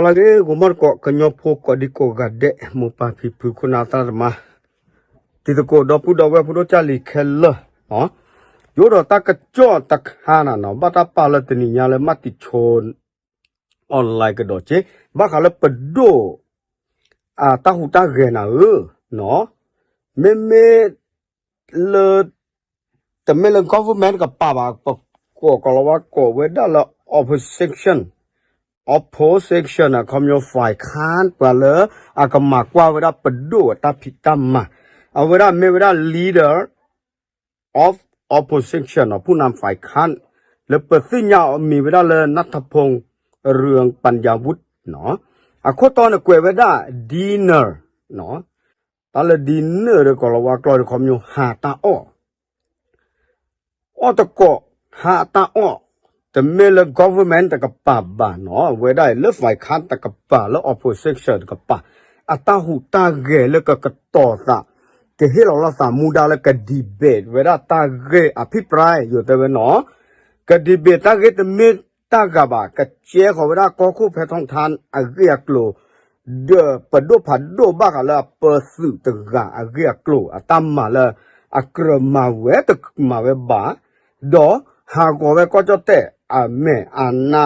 လၢဂ့ၤ ဂီၤမီၢ်တကိး ကညီဖိကိးဒံကိးဂၤဒဲး မိၢ်ပၢ်ဖံဖု ခိၣ်နၢ်သရၣ်သမါ တံၤသကိး ဒီပုၢ်ဒီဝဲၢ် ဖိဒိၣ်ကၢ်လံၤခဲလၢာ်, ယအိၣ်ဒီးတၢ်ကစီၣ်တခါနၤနီၤ ဘၣ်တၢ်ပာ်လၢတနံၤညါလၢ မၢ်တံၤဆိ online ကဒီးက့ ဘၣ်ဃးလၢပဒိၣ် တၢ်ဟူးတၢ်ဂဲၤနၤဧၢ, မ့မ့ၢ်လၢ တမ့ၢ်လၢ government တကပၤဘၣ် ပကိးကီၤလၤဝါကိးဝဲဒၣ်လၢ opposition, opposition အခီပညီ ฝ่ายค้าน ပှၤလၢအကမၤကွၢ်ဝဲဒၣ်ပဒိၣ်အတၢ်ဖံးတၢ်မၤ, အဝဲဒၣ်မ့ၢ်ဝဲဒၣ် leader of opposition နီၤ ผู้นำฝ่ายค้าน လၢပသ့ၣ်ညါအီၤမံၤဝဲဒၣ်လၢ นัทพงษ์ เรืองปัญญาวุฒิ နီၤ, အခိၣ်တီန့ၣ်ကွဲးဝဲဒၣ် dinner နီၤ, တၢ်လၢ dinner ဒီးကီၤလၤဝါကျိာ်ဒီး ခီပညီ ဟးတၢ်အီၣ် အီၣ်တကိး ဟးတၢ်အီၣ်, တမ့ၢ်လၢ government တကပၤဘၣ်နီၤ အဝဲဒၣ်အံၤလၢ ฝ่ายค้าน တကပၤ လၢ opposition တကပၤ အတၢ်ဟူးတၢ်ဂဲၤလၢကကတီၤသး ကဟ့ၣ်လီၤလိာ်သးမူဒါလၢက debate ဝဲဒၣ်တၢ်ဂ့ၢ် อภิปราย ယိၤတဲဝဲနီၤ, က debate တၢ်ဂ့ၢ်တမ့ၢ်တၢ်ဂၤဘၣ် ကကဲဃီၤဝဲဒၣ်ကီၢ်ခိၣ်ဖဲထီၣ်ထါအဂ့ၢ်အကျိၤ ဒီးပဒိၣ်ဖးဒိၣ်ဘၣ်ဃးလၢအပၢၤသုးတဂၤအဂ့ၢ်အကျိၤ အတၢ်မၤလၢအကြၢးမၤဝဲတမၤဝဲဘၣ်, ဒီးဟးဂီၤဝဲကီၢ်ကၠီၣ်တဲၣ်အမဲာ်အနါ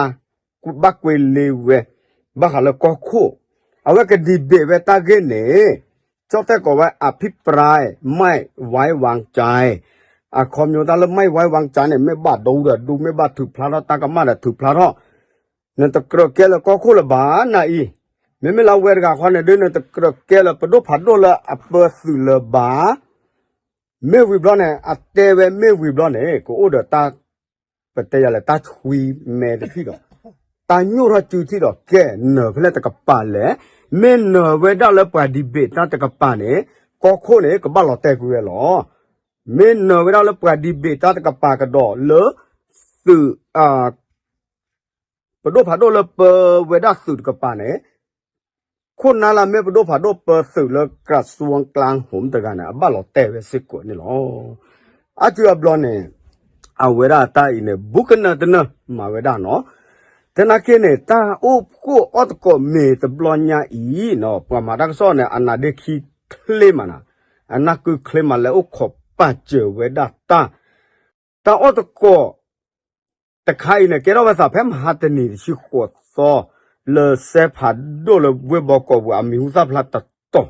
ဘၣ်ကွ့လ့ဝဲ ဘၣ်ဃးလၢကီၢ်ခိၣ်, အဝဲက debate ဝဲတၢ်ဂ့ၢ်န့ၣ် ကၠီၣ်တဲၣ်ကိးဝဲ อภิปราย ไม่ไว้วางใจ အခီပညီတၢ်လၢ ไม่ไว้วางใจ န့ၣ် မ့ၢ်ဘၣ်ဒိဒီးဒိ မ့ၢ်ဘၣ်ထုးဖျါထီၣ်တၢ်ကမၣ်ဒီးထုးဖျါထီၣ်, နတကြၢးကဲလၢကီၢ်ခိၣ်လၢၤဘၣ်နၤအံၤ, မ့မ့ၢ်လၢအဝဲတဂၤဃီန့ၣ်ဒုး နတကြၢးကဲလၢပဒိၣ်ဖးဒိၣ်လၢအပၢၤသုးလၢၤဘၣ်, မ့ၢ်ဝံၤဘျီန့ၣ် အတဲဝဲမ့ၢ်ဝံၤဘျီန့ၣ် ကအိၣ်ဒီးတၢ် ပတဲယၤလဲၣ် တၢ်ဆွံမဲတထံၣ်ဒီး တၢ်ညိၣ်ထီၣ်စုထံၣ်ဒီး ကဲနၢၤဖဲလဲၣ်တကပၤလဲၣ်, မ့ၢ်နၢၤဝဲဒၣ်လၢပှၤ debate တၢ်တကပၤန့ၣ် ကီၢ်ခိၣ်န့ၣ် ကဘၣ်လီၤတဲာ်ကွံာ်ဝဲလီၤ. မ့ၢ်နၢၤဝဲဒၣ်လၢပှၤ debate တၢ်တကပၤကဒီးလၢ သုး ပဒိၣ်ဖးဒိၣ်လၢပၢၤဝဲဒၣ်သုးတကပၤန့ၣ် ခိၣ်နၢ်လၢမ့ၢ်ပဒိၣ်ဖးဒိၣ်ပၢၤသုးလၢ กระทรวงกลาโหม တဂၤန့ၣ် အဘၣ်လီၤတဲာ်ဝဲစ့ၢ်ကီးန့ၣ်လီၤ. အါစုအဘျီန့ၣ် အဝဲဒၣ်တၢ်အံၤန့ၣ် ဘူးကနၢၤတနၢၤမၤဝဲဒၣ်နီၤ, သနာ်က့န့ၣ် တၢ်အိၣ်ဖှိၣ်အီၣ်သကိးမ့ၤတဘျီညါအံၤနီၤ ပှၤမၤတၢ်ကစီၣ်န့ၣ် အနါဒ့ခံချ့မးနီၤ, အနၢ်ကုချ့မး လဲၤအိၣ်ခိးပာ်စၢၤဝဲဒၣ်တၢ် တၢ်အီၣ်သကိး တခါအံၤန့ၣ် ကဲထီၣ်ဝဲသးဖဲမဟါတနံၤတဆံဃိးသီ လၢစဲဖးဒိၣ်လၢဝ့ၢ်ဘီကီၢ်ပူၤ အမံၤဟူသၣ်ဖျါတတီၤ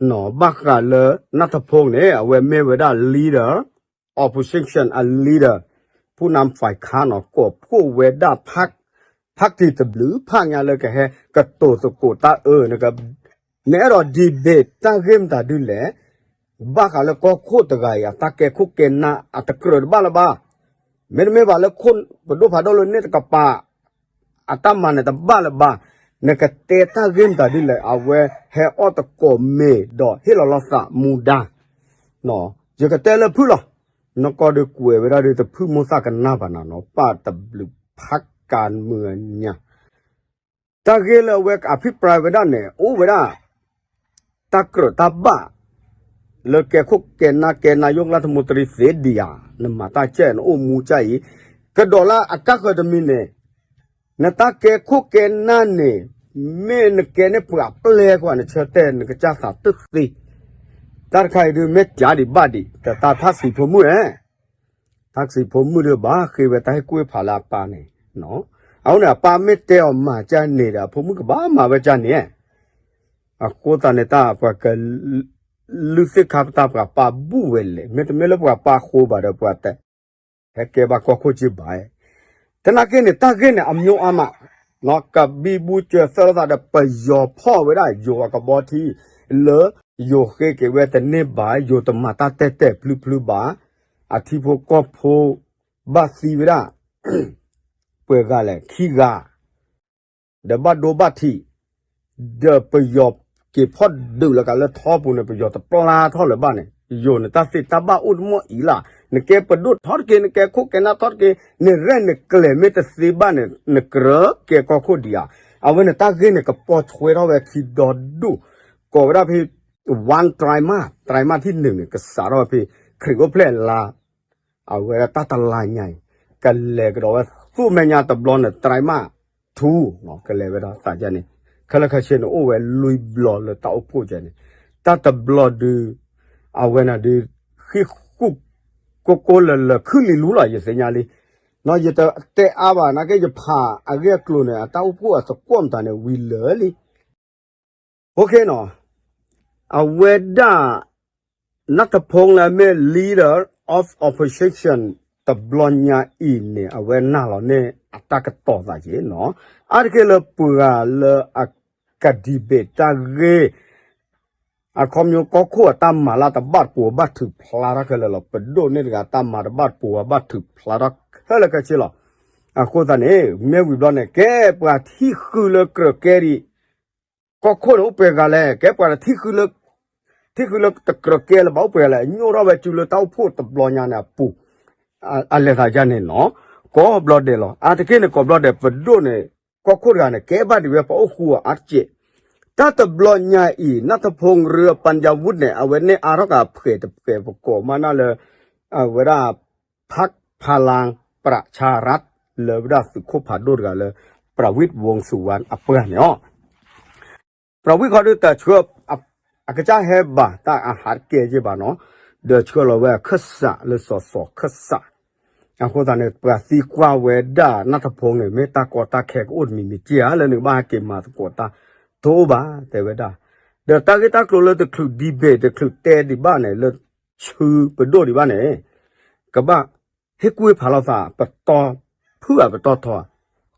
နီၤ ဘၣ်ဃးလၢ နၢ်ထဖိန့ၣ် အဝဲမ့ၢ်ဝဲဒၣ် leader, opposition အ leader, ผู้นำฝ่ายค้าน နီၤ ကိးဖှိၣ်ဝဲဒၣ် ဖး ဖးတံၢ်တဘျုးဖးညါလၢကဟဲကတိၤသကိးတၢ်အၢ နက နအဲၣ်ဒိး debate တၢ်ဂ့ၢ်မတၤဒ်လဲၣ်, ဘၣ်ဃးလၢကီၢ်ခိၣ်တဂၤအံၤ အတၢ်ကဲခိၣ်ကဲနၢ်အတကြၢးတဘၣ်လၢၤဘၣ်, မ့တမ့ၢ်ဘၣ်လၢခိၣ်ပဒိၣ်ဖးဒိၣ်လၢန့ၣ်တကပၤ အတၢ်မၤန့ၣ်တဘၣ်လၢၤဘၣ်, နကတဲတၢ်ဂ့ၢ်မတၤဒ်လဲၣ် အဝဲဟဲအီၣ်သကိးမ့ၤဒီးဟ့ၣ်လီၤလိာ်သးမူဒါ, ယကတဲလၢဖုၣ်လီၤ, နကီၢ်ဒုးကွဲးဝဲဒၣ်ဒုးတဖုၣ်မိၢ်သၣ်ကနၣ်ဘၣ်နၤနီၤ ပၢ်တဘျုးဖးကၤမုာ်ညါ တၢ်ဂ့ၢ်လၢအဝဲအ ဖံးပြၢ ဝဲဒၣ်န့ၣ် အိၣ်ဝဲဒၣ် တၢ်ကြၢးတၢ်ဘၣ် လၢကဲခိၣ်ကဲနၢ်ကဲနၢ်ယိၣ်ကျၢၢ်ထမူတရံးသ့ဒံးဧါ, နမၤတၢ်ကဲ နအိၣ်မူကဲအံၤ, ကဒီးလၢအကါဃၢၤတမံၤန့ၣ်, နတၢ်ကဲခိၣ်ကဲနၢ်န့ၣ် မ့ၢ်နကဲန့ၢ်ပှၤပျဲၢ်ကွၢ် နဆၢတဲာ်နကစၢ်သးတသ့, တၢ်တခါအံၤဒုးမ့ၢ်ကးဒံးဘၣ်ဒံး တၢ်ထၣ်ဆံးဖိမုၣ်ဧၢ ထၣ်ဆံးဖိမုၣ်ဒုးဘၣ်ဃ့ဝဲတၢ်ဟ့ၣ်ကူၣ်ဟ့ၣ်ဖးလၢအပၢ်န့ၣ်, အဃိန့ၣ် အပၢ်မ့ၢ်တဲအီၤမၤကၢ်န့ၣ်ဒီး အဖိမုၣ်ကဘၣ်မၤဝဲကၢ်န့ၣ်, အဃိသတးန့ၣ် တၢ်ပှၤက လုၢ်သ့ၣ်ခါပတၢ်ပှၤပၢ်ဘူၣ်ဝဲလဲၣ်, မ့တမ့ၢ်လၢပှၤပၢ်ဃိဘၣ်ဒီး ပှၤတ ဟဲကဲဘၣ်ကီၢ်ခိၣ်က့ဘၣ်, သနာ်က့န့ၣ် တၢ်ဂ့ၢ်န့ၣ် အမျိုးအမး, ကဘံဘူစၢၤသၢလိာ်သးဒီး ပယီၤဖီၣ်ဝဲဒၣ်ယိၤအကဘီထံ လၢ ယိၤဃ့က့ၤဝဲတန့ၢ်ဘၣ်, ယိၤတမၤတၢ်တဲာ်တဲာ်ဖျုဖျုဘၣ်, အထံဖိကီၢ်ဖိ ဘၣ်သံဝဲဒၣ် ပှဲၤဂၤလဲၣ် ခံဂၤ ဒီးဘၣ်ဒိဘၣ်ထံး, ဒီးပယီၤက့ၤဖီၣ်ဒုးလီၤကးလၢထီပူၤန့ၣ် ပယီၤတပျၢ်ထီၣ်လၢၤဘၣ်န့ၣ်, ယိၤန့ၣ်တၢ်သ့တၢ်ဘၣ်အိၣ်တမံၤအံၤလီၤ, နကဲပဒိၣ်ထီၣ်တက့ၢ် နကဲခိၣ်ကဲနၢ်ထီၣ်တက့ၢ်, နရဲၣ်နကျဲၤမ့ၢ်တသ့ဘၣ်န့ၣ် နကြၢးကဲကီၢ်ခိၣ်ဒံးဧါ, အဝဲန့ၣ်တၢ်ဂ့ၢ်န့ၣ် ကပိာ်ဆွဲထီၣ်ဝဲခံဒီဒူၣ်, ကိးဝဲဒၣ်ဖဲ one ไตรมาส, ไตรมาสที่หนึ่งန့ၣ် ကစးထီၣ်ဝဲဖဲ ခရံာ်အိၣ်ဖျဲၣ်လါ အဝဲဒၣ်တၢ်တလါညါအံၤ, ကလဲၤကဒီးဝဲသူၣ်မဲာ်ညါတဘျီန့ၣ် ไตรมาส two ကလဲၤဝဲဒၣ်သးယါန့ၣ်, ခဲလၢာ်ခဲဆ့န့ၣ် အိၣ်ဝဲလွံၢ်ဘျီလၢတၢ်အိၣ်ဖှိၣ်ကဲန့ၣ်, တၢ်တဘျီဒုး အဝဲန့ၣ်ဒုး ဃံးဃူၣ်ကိၢ်ကိၢ်လၢလၢ ခုၣ်လံလူလီၤ ယသ့ၣ်ညါလံ. နီၢ် ယတတဲအါဘၣ် နာ်က့ယဖးအဂ့ၢ်အကျိၤန့ၣ် အတၢ်အိၣ်ဖှိၣ်အသကွီၢ်မတၤန့ၣ် ဝံၤလၢာ်လံ. အဝဲဒၣ် နၢ်ထဖူလၢအမ့ၢ် leader of opposition တဘျီညါအံၤန့ၣ် အဝဲနာ်လီၤန့ၢ်အတၢ်ကတီၤသးက့ၤနီၤ, အါတက့ၢ်လၢပှၤလၢအက debate တၢ်ဂ့ၢ် အခီပညီကီၢ်ခိၣ်အတၢ်မၤလၢတဘၣ်တပူၤဘၣ်ထုးဖျါထီၣ်ခဲလၢာ်လီၤ. ပဒိၣ်န့ၣ်တဂၤတၢ်မၤတဘၣ်တပူၤဘၣ်ထုးဖျါထီၣ် ခဲလၢာ်ခဲဆ့လီၤ. အဃိသတးန့ၣ် မ့ၢ်ဝံၤဘျီန့ၣ် ကဲပှၤထံၣ်ဃုလၢကြၢးကဲဒံး ကီၢ်ခိၣ်န့ၣ်အိၣ်ပှဲၤဂၤလဲၣ်, ကဲပှၤထံၣ်ဃုလၢ ထံၣ်ဃုလၢတကြၢးကဲလၢၤဘၣ်အိၣ်ပှဲၤဂၤလဲၣ်, ညိၣ်ထီၣ်ဝဲစုလၢတၢ်အိၣ်ဖှိၣ်တဘျီညါန့ၣ်အပူၤ အလဲၤသးယါန့ၣ်နီၤ, ကိးဘျီဒဲးလီၤ. အါတက့ၢ်န့ၣ် ကိးဘျီဒဲး ပဒိၣ်န့ၣ် ကီၢ်ခိၣ်တဂၤန့ၣ် ကဲဘၣ်ဒံးဝဲပှၤအိၣ်ဃူအါတက့ၢ်. တၢ်တဘျီညါအံၤ နၢ်ထဖူရၢ ပၣ်ယၤဝူၣ်န့ၣ် အဝဲန့ၢ်အါထီၣ်က့ၤအဖှဲးတဖှဲး ပကိးမးနၢ်လၢ အဝဲဒၣ် พรรคพลังประชารัฐ လၢဝဲဒၣ်သုးခိၣ်ဖးဒိၣ်တဂၤလၢ ပြဝံၣ်ဝူင်ၡူဝါ အပှၤန့ၣ်လီၤ. ပြဝံၣ်ခီဒုးတၢ်ဆှၢ အကစၢ်ဟဲဘၣ်တၢ်အဟးတကဲက့ဘၣ်နီၤ, ဒီးဆှၢလီၤဝဲအခၢၣ်စးလၢစီၤစီၤခၢၣ်စး. အဃိသတးန့ၣ် ပှၤသံကွၢ်ဝဲဒၣ်နၢ်ထဖူန့ၣ် မ့ၢ်တၢ်ကီတၢ်ခဲကအိၣ်တမံၤမံၤက့ဧါ လၢနကဘၣ်ဟဲက့ၤမၤသကိးတၢ် တအိၣ်ဘၣ် တဲဝဲဒၣ်. ဒီးတၢ်ဂ့ၢ်တၢ်ကျိၤလၢတချုး debate တချုးတဲဒံးဘၣ်န့ၣ် လၢဆူပဒိၣ်ဒံးဘၣ်န့ၣ် ကဘၣ်ဟ့ၣ်ကူၣ်ဖးလိာ်သး ပတီၢ်ဖုၣ်ဧါ ပတီၢ်ထီဧါ,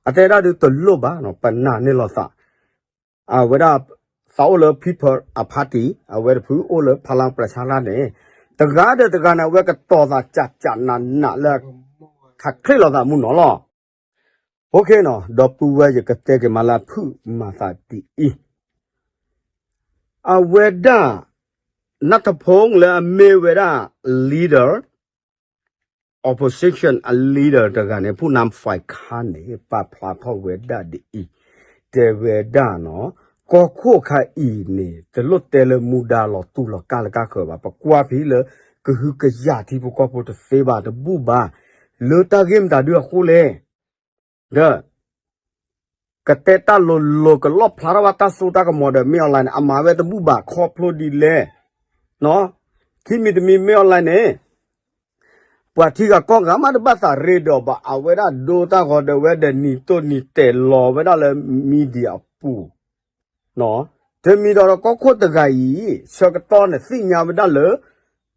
အတဲဒၣ်ဒုးတလိၣ်ဘၣ်နီၤ, ပနာ်န့ၢ်လိာ်သး. အဝဲဒၣ် သးအိၣ်လၢ People အ party အဝဲတဖုအိၣ်လၢ พลังประชารัฐ န့ၣ် တဂၤဒီးတဂၤန့ၣ် အဝဲကတီၤသးကၠးကၠးနးနးလၢ ခးချ့လိာ်သးမုၢ်နီၤလီၤ. အဃိနီၤ ဒီပုၢ်ဝဲၢ်ယကတဲက့ၤမးလၢအဖုၣ်မၤသးဒ်အံၤ အဝဲဒၣ် နၢ်ထဖူလၢအမ့ၢ်ဝဲဒၣ် leader, opposition အ leader တဂၤန့ၣ် ဖူၣ်နါဖဲခါန့ၣ် ပာ်ဖျါထီၣ်ဝဲဒၣ်ဒ်အံၤ, တဲဝဲဒၣ်နီၤ, ကီၢ်ခိၣ်ခါအံၤန့ၣ် တလိၣ်တဲလၢမူဒါလီၤတူာ်လီၤကာ်လၢကါလၢကါဃၢၤဘၣ်, ပကွၢ်ဖဲလၢ ကဟုကယာ်ထံဖိကီၢ်ဖိတသ့ဘၣ်တဘူၣ်ဘၣ်, လၢတၢ်ဂ့ၢ်မတၤဒုအဃိလဲၣ် ဒီး ကတဲတၢ်လိၤလိၤ ကလီၣ်ဖျါထီၣ်ဘၣ်တၢ်စိတၢ်ကမီၤဒီး မ့ၢ် online န့ၣ် အမၤဝဲတဘူၣ်ဘၣ်ခီဖျိဒ်လဲၣ်. ခံမံၤတမံၤ မ့ၢ် online န့ၣ် ပှၤထံဂၤကီၢ်ဂၤမးတဘၣ်သးရ့ဒီးဘၣ်, အဝဲဒၣ်ဒိတၢ်ဂီၤဒီးဝဲဒီးနံၤတိၢ်နံၤတဲာ်လီၤဝဲဒၣ်လၢ media အပူၤ တမံၤဒီးကီၢ်ခိၣ်တဂၤအံၤ ဆၢကတီၢ်န့ၣ် သ့ၣ်ညါဝဲဒၣ်လၢ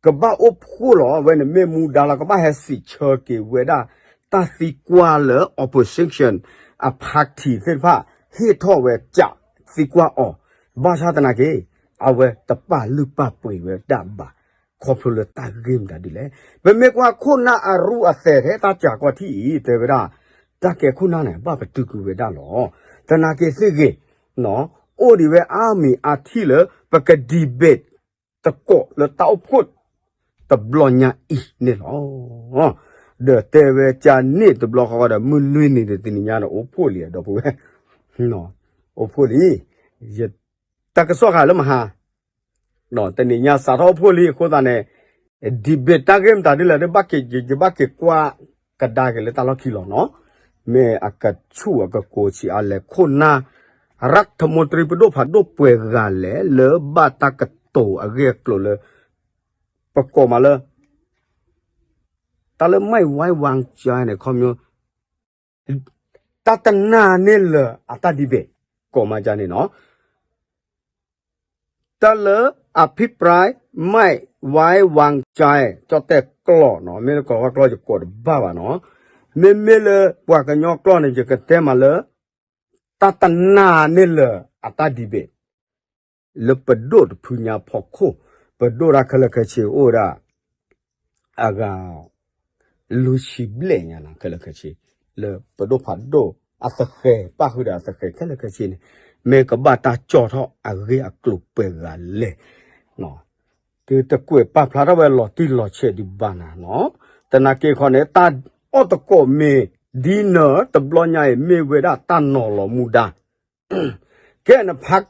ကဘၣ်အိၣ်ဖှိၣ်လီၤ, အဝဲန့ၣ်မ့ၢ်မူဒါလီၤ, ကဘၣ်ဟဲစံးဆၢက့ၤဝဲဒၣ် တၢ်သံကွၢ်လၢ opposition အ party သ့ၣ်တဖၣ် ဟ့ၣ်ထီၣ်ဝဲကးသံကွၢ်အီၤ, ဘၣ်ဆၣ်သနာ်က့ အဝဲတပာ်လုၢ်ပာ်ပှ့ၤဝဲဒၣ်ဘၣ် ခီဖျိလၢတၢ်ဂ့ၢ်မတၤဒ်လဲၣ်. ပမ့ၢ်ကွၢ်ခိၣ်နၢ်အရူအသဲးထဲတၢ်စှၤကီၢ်ထံၣ်အံၤ တဲဝဲဒၣ် တၢ်ကဲခိၣ်နၢ်န့ၣ် ဘၣ်ပတုာ်ကွံာ်ဝဲဒၣ်လီၤ. သနာ်က့သ့ၣ်ဂ့ၤ အိၣ်ဒံးဝဲအါမံၤအါထံၣ်လၢ ပက debate သကိးလၢတၢ်အိၣ်ဖှိၣ် တဘျီညါအံၤန့ၣ်လီၤ. ဒီးတဲဝဲကန့ၣ်တဘျီဃီဒီး မုၢ်လွံၢ်နံၤဒီးတနံၤညါန့ၣ် အိၣ်ဖှိၣ်လံ ဒီပုၢ်ဝဲၢ်, အိၣ်ဖှိၣ်လံ, ယတၢ်ကစီၣ်ဃာ်လၢမဟါ တနံၤညါစးထီၣ်အိၣ်ဖှိၣ်လံအဃိသတးန့ၣ် debate တၢ်ဂ့ၢ်မတၤဒ်လဲၣ် ဘၣ်က့ၤယဘၣ်က့ၤကွၢ်ကဒါက့ၤလၢတၢ်လီၢ်ခံလီၤနီၤ. မ့ၢ်အကဆူၣ်အကကိးဆံးအါလဲၣ် ခိၣ်နၢ် ရၢၣ်ထမူတရံ ပဒိၣ်ဖးဒိၣ်ပှဲၤဂၤလဲၣ် လၢဘၣ်တၢ်ကတိၤအဂ့ၢ်အကျိၤလၢ ပကိးမးလၢ တၢ်လၢ ไม่ไว้วางใจ န့ၣ် ခီပညီ တၢ်တနာ်န့ၢ်လၢၤအတၢ် debate ကိးမးကန့ၣ်နီၤ. တၢ်လၢ อภิปรายไม่ไว้วางใจ ကၠီၣ်တဲၣ်ကျီၢ်နီၤ, မ့ၢ်လၢကိးဝဲကျီၢ်ယကိးတဘၣ်ဘၣ်နီၤ. မ့မ့ၢ်လၢပှၤကညီကျီၢ်န့ၣ် ယကတဲမးလၢ တၢ်တနာ်န့ၢ်လၢၤအတၢ် debate လၢပဒိၣ်တဖုညါဖီခိၣ်, ပဒိၣ်တၢ်ခဲလၢာ်ခဲဆ့အိၣ်ဝဲဒၣ် အဂၤ လွံၢ်ဆံဘျဲၣ်ညါနီၤ ခဲလၢာ်ခဲဆ့, လၢပဒိၣ်ဖးဒိၣ်အသဃဲၤ ပၣ်ဃုာ်ဒီးအသဃဲၤခဲလၢာ်ခဲဆ့န့ၣ် မ့ၢ်ကဘၣ်တၢ်ကၠီၣ်ထီၣ်အဂ့ၢ်အကျိၤပှဲၤဂၤလဲၣ် တုၤတကွဲးပာ်ဖျါထီၣ်ဝဲလီၤတံၢ်လီၤဆဲးဒံးဘၣ်နၤနီၤ. သနာ်က့ခီန့ၣ် တၢ်အီၣ်သကိးမ့ၢ် dinner တဘျီညါအံၤ မ့ၢ်ဝဲဒၣ်တၢ်နီၤလီၤမူဒါ ကဲန park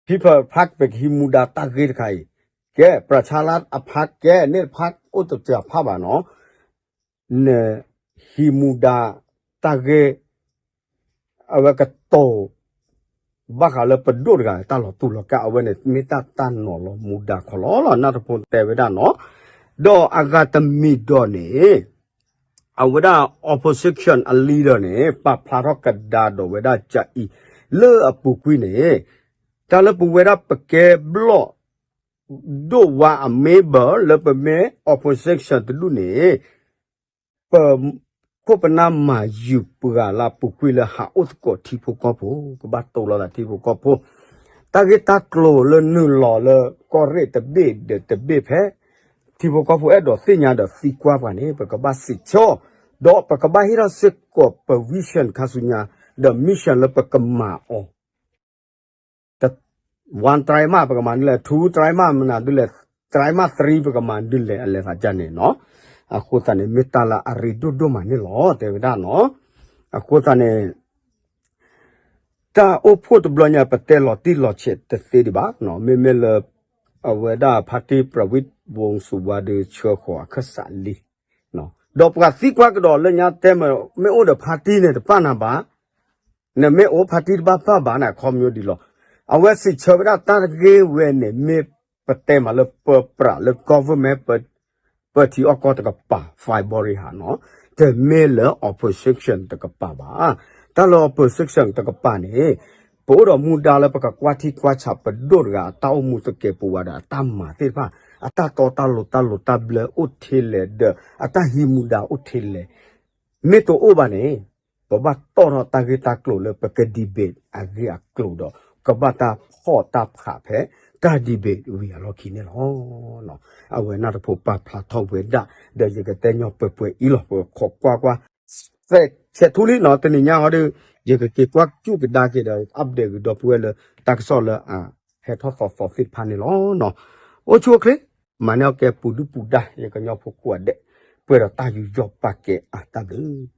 People Park ပကဟံးမူဒါတၢ်ဂ့ၢ်တခါအံၤ, ကဲ ประชารัฐ အ park ကဲန့ၣ် park အိၣ်တစှၤဖးဘၣ်နီၤ, နဟံးမူဒါတၢ်ဂ့ၢ် အဝဲကတိၤ ဘၣ်ဃးလၢပဒိၣ်တဂၤတၢ်လီၤတူၢ်လီၤကာ် အဝဲန့ၣ်မ့ၢ်တၢ်တၢ်နီၤလီၤမူဒါခီလီၤလီၤ နၢ်တဖိတဲဝဲဒၣ်နီၤ. ဒီးအဂၤတမံၤဒီးန့ၣ် အဝဲဒၣ် opposition အ leader န့ၣ် ပာ်ဖျါထီၣ်ကဒါဒီးဝဲဒၣ်ကအံၤ လၢအပူၤကွံာ်န့ၣ် တၢ်လၢပဝဲဒၣ်ပကဲဘျီၣ် ဒိၣ်ဝါအ member လၢပမ့ၢ် opposition တဒူၣ်န့ၣ် ပခိၣ်ပနၢ်မၤယုာ်ပှၤလၢအပူၤကွံာ်လၢဟးအိၣ်သကိးထံဖိကီၢ်ဖိ ကဘၣ်တိလီၤသးထံဖိကီၢ်ဖိ တၢ်ဂ့ၢ်တၢ်ကျိၤလၢနုာ်လီၤလၢကီၢ်ရ့ၣ်တဘ့ၣ်ဒီးတဘ့ၣ်ဖဲ ထံဖိကီၢ်ဖိအဲၣ်ဒိးသ့ၣ်ညါဒီးသံကွၢ်ပှၤန့ၣ် ပကဘၣ်စံးဆၢ ဒီးပကဘၣ်ဟ့ၣ်ထီၣ်စ့ၢ်ကီးပ vision ခါဆူညါ ဒီး mission လၢပကမၤအီၤ one trimester ပကမၤဒ်လဲၣ် two trimester မနုၤဒ်လဲၣ် trimester three ပကမၤဒ်လဲၣ် အလဲၤသးဒ်န့ၣ်နီၤ. အဃိသတးန့ၣ် မ့ၢ်တၢ်လၢအရ့ဒိၣ်ဒိၣ်မးန့ၣ်လီၤ တဲဝဲဒၣ်နီၤ. အဃိသတးန့ၣ် တၢ်အိၣ်ဖှိၣ်တဘျီညါ ပတဲလီၤတံၢ်လီၤဆဲးတသ့ဒံးဘၣ်, မ့မ့ၢ်လၢ အဝဲဒၣ် party Pravind Wong Suvan ဒုးဆှၢဃီၤအခၢၣ်စးလံ, ဒီးပှၤသံကွၢ်ကဒီးလၢညါတဲမ့ၢ်အိၣ်ဒီး party န့ၣ်တပာ်နၤဘၣ်, နမ့ၢ်အိၣ် party တဘၣ်ပာ်ဘၣ်န့ၣ် အခီပညီဒ်လီၤ. အဝဲစံးဆၢဝဲဒၣ်တၢ်တဂ့ၢ်ဝဲန့ၣ် မ့ၢ်ပတဲမးလၢပပြးလၢ government ပထံအီၣ်ကီၢ်တကပၤ five body ဟးနီၤ, တမ့ၢ်လၢ opposition တကပၤဘၣ်. တၢ်လၢ opposition တကပၤန့ၣ် ပအိၣ်ဒီးမူဒါလၢပကကွၢ်ထံကွၢ်ဆးပဒိၣ်တဂၤ အတၢ်အိၣ်မူသကဲးပဝးဒီးအတၢ်မၤသ့ၣ်တဖၣ်, အတၢ်တီတၢ်လိၤတၢ်လိၤတၢ်ဘျၢအိၣ်ထဲလဲၣ်ဒီး အတၢ်ဟံးမူဒါအိၣ်ထဲလဲၣ်, မ့ၢ်တအိၣ်ဘၣ်န့ၣ် ပဘၣ်တီၣ်ထီၣ်တၢ်ဂ့ၢ်တၢ်ကျိၤလၢပက debate အဂ့ၢ်အကျိၤဒီး ကဘၣ်တၢ်ဖီၣ်တၢ်ဖးဖဲ တၢ် debate ဝံၤအလီၢ်ခံန့ၣ်လီၤ. အဝဲနၢ်တဖိပာ်ဖျါထီၣ်ဝဲဒၣ် ဒီးယကတဲညီပှဲၤပှဲၤအံၤလီၤ ပခိးကွၢ်ကွၢ် သဲးဆဲးထူလံနီၤ တနံၤညါဟီဒီး ယကက့ၤကွၢ်ကၠူၣ်ကဒါက့ၤဒီး update ဂ့ၤဒီပုၢ်ဝဲၢ်လၢ တၢ်ကစီၣ်လၢအဟဲထီၣ်သီသီသ့ၣ်တဖၣ်န့ၣ်လီၤ. အိၣ်ဆူၣ်အိၣ်ချ့ မၤန့ၢ်အီၣ်ကဲပူၤဒုၣ်ပူၤဒါ ယကညီဖိကိးဂၤဒဲး ပှဲၤဒီးတၢ်ယူးယီၣ်ပာ်ကဲအါ တၢ်ဘျုး